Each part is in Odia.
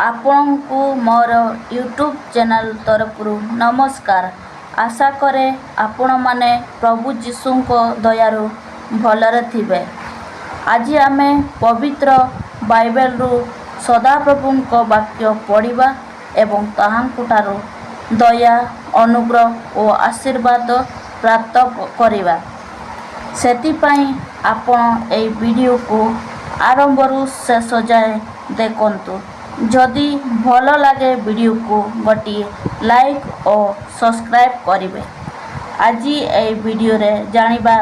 ଆପଣଙ୍କୁ ମୋର ୟୁଟ୍ୟୁବ୍ ଚ୍ୟାନେଲ୍ ତରଫରୁ ନମସ୍କାର। ଆଶା କରେ ଆପଣମାନେ ପ୍ରଭୁ ଯୀଶୁଙ୍କ ଦୟାରୁ ଭଲରେ ଥିବେ। ଆଜି ଆମେ ପବିତ୍ର ବାଇବେଲରୁ ସଦାପ୍ରଭୁଙ୍କ ବାକ୍ୟ ପଢ଼ିବା ଏବଂ ତାହାଙ୍କଠାରୁ ଦୟା, ଅନୁଗ୍ରହ ଓ ଆଶୀର୍ବାଦ ପ୍ରାପ୍ତ କରିବା। ସେଥିପାଇଁ ଆପଣ ଏହି ଭିଡ଼ିଓକୁ ଆରମ୍ଭରୁ ଶେଷ ଯାଏଁ ଦେଖନ୍ତୁ। ଯଦି ଭଲ ଲାଗେ, ଭିଡ଼ିଓକୁ ଗୋଟିଏ ଲାଇକ୍ ଓ ସବସ୍କ୍ରାଇବ୍ କରିବେ। ଆଜି ଏହି ଭିଡ଼ିଓରେ ଜାଣିବା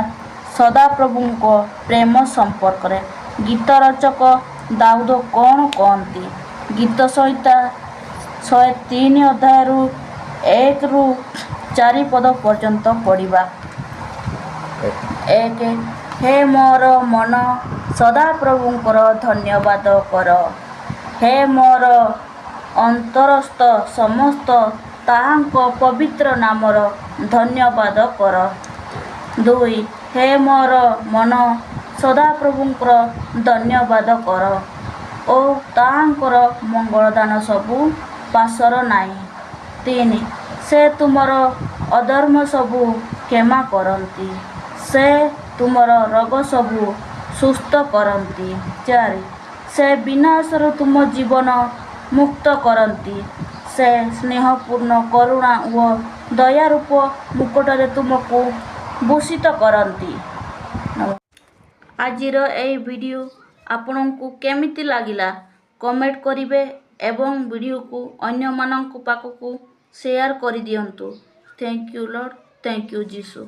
ସଦାପ୍ରଭୁଙ୍କ ପ୍ରେମ ସମ୍ପର୍କରେ ଗୀତ ରଚକ ଦାଉଦ କ'ଣ କହନ୍ତି। ଗୀତ ସଂହିତା 103 ଅଧ୍ୟାୟରୁ 1ରୁ 4 ପଦ ପର୍ଯ୍ୟନ୍ତ ପଢ଼ିବା। 1। ହେ ମୋର ମନ, ସଦାପ୍ରଭୁଙ୍କର ଧନ୍ୟବାଦ କର। ହେ ମୋର ଅନ୍ତରସ୍ଥ ସମସ୍ତ, ତାହାଙ୍କ ପବିତ୍ର ନାମର ଧନ୍ୟବାଦ କର। 2। ହେ ମୋର ମନ, ସଦାପ୍ରଭୁଙ୍କର ଧନ୍ୟବାଦ କର ଓ ତାହାଙ୍କର ମଙ୍ଗଳଦାନ ସବୁ ପାସୋର ନାହିଁ। 3। ସେ ତୁମର ଅଧର୍ମ ସବୁ କ୍ଷମା କରନ୍ତି। ସେ ତୁମର ରୋଗ ସବୁ ସୁସ୍ଥ କରନ୍ତି। 4। ସେ ବିନାଶରୁ ତୁମ ଜୀବନ ମୁକ୍ତ କରନ୍ତି। ସେ ସ୍ନେହପୂର୍ଣ୍ଣ କରୁଣା ଓ ଦୟାରୂପ ମୁକୁଟରେ ତୁମକୁ ଭୂଷିତ କରନ୍ତି। ଆଜିର ଏହି ଭିଡ଼ିଓ ଆପଣଙ୍କୁ କେମିତି ଲାଗିଲା, କମେଣ୍ଟ କରିବେ ଏବଂ ଭିଡ଼ିଓକୁ ଅନ୍ୟମାନଙ୍କ ପାଖକୁ ସେୟାର କରିଦିଅନ୍ତୁ। Thank you, Lord. Thank you, Jesus.